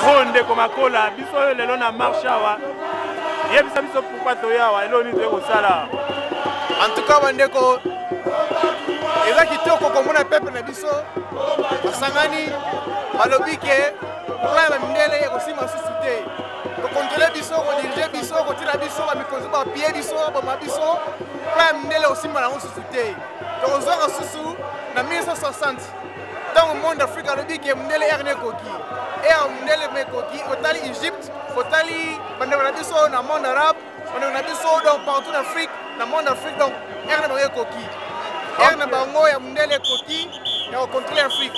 Oyo ndeko Makola, biso oyo lelo na marche awa, yebisa biso pourquoi toya awa, eloko nini toye kosala? En tout cas bandeko, eza kitoko komona peuple na biso basangani, balobi ke plan ya bamindele ekosimba susu te, kokontrole biso, kodirige biso, kotila biso bamikonzi, bapie biso, boma biso. Plan ya mindele ekosimba nango susu te. Tokozonga susu na 1960, ntango monde Afrique alobi ke mondele erne ekoki, ere mondele ma ekoki. Otali Egypte, otali bandeko na biso na monde arabe, bandeko na biso donc partout na Afrique, na monde Afrique, donc ere na bango ekoki, ere na bango ya mondele ekoki ya kocontrole Afrique.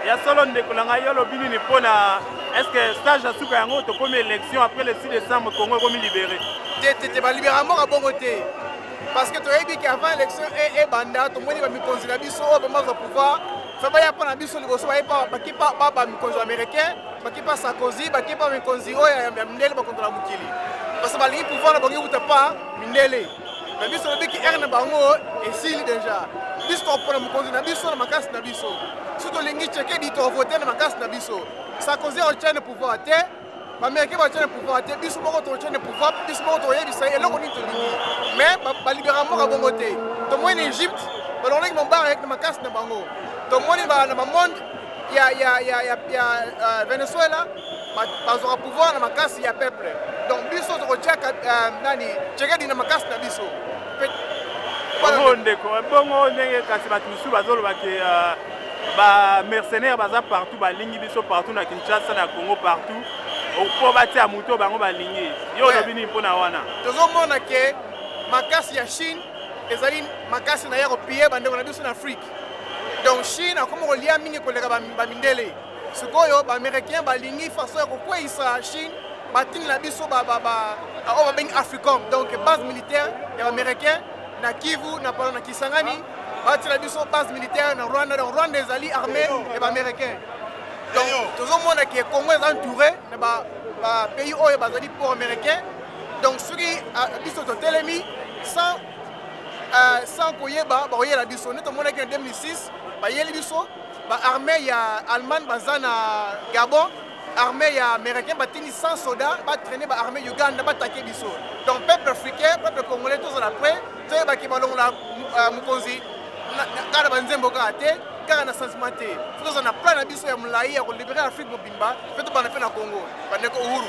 Ya solo ndeko na ngai, yo olobi nini mpo na est ce que stage ya suka yango tokomi élection après le 6 décembre, Congo ekomi libéré? Te te te, balibéra mboka bongo te, parce que toyebi ke avant élection ebanda, tomoni bamikonzi na biso oyo bamazwa pouvoir fe baya mpo na biso liboso, baye pa bamikonzi américain, baki pa Sarkozy, baki pa mikonzi oyo ya mindele bakontrola mokili, parce que balingi pouvoir na bango ewuta pa mindele. Na biso lobiki ere na bango esili déjà. Biso tokopona mokonzi na biso na makasi na biso. So tolingi Tshisekedi, tokovote na makasi na biso. Sarkozy aotya na pouvoir te, baaméricain batya na pouvoir te, biso moko totya na pouvoir, biso moko toyebisa ye eloko nini tolingi. Mais balibera mboka bongo te. Tomoni na Egypte balongolaki Mubarak na makasi na bango, tomoni na bamonde ya Venezuela bazwaka pouvoir na makasi ya peuple. Donc biso tokotia nani, Tshisekedi na makasi na biso. Bongo ndeko, bongo ndenge kasi bato mosusu bazoloba ke bamercenaire baza partout, balingi biso partout na Kinshasa, na Congo, partout, mpo batia moto bango balingi. Yo olobi nini mpona wana? Tozomona ke makasi ya Chine ezali makasi na ye kopie bandeko na biso na Afrique. Donc Chine akomi kolia mingi koleka bamindele. Sikoyo baaméricain balingi façon ya kokweyisa Chine, batindela biso oyo babengi Africom, donc base militaire ya baaméricain na Kivu, na pardon, na Kisangani. Batila biso base militaire na Rwanda, donc Rwanda ezali armée ya baaméricain. Donc tozomona ke Congo eza entouré na bapays oyo bazali pour américain. Donc soki biso totelemi sans koyeba, bakoyela biso nde tomonaki na 2006, bayeli biso baarmée ya Allemagne baza na Gabon, armée ya américain batindi 100 soldats batraîne baarmée Uganda, batake biso. Donc peuple africain, peuple congolais, tozala prêt, toyebaki balongola mokonzi kaka na banzembo kaka te, kaka na sentiment te. Fo tozala na plan na biso ya molai ya kolibérer Afrique mobimba, mpe tobanda mpe na Congo. Bandeko, uhuru!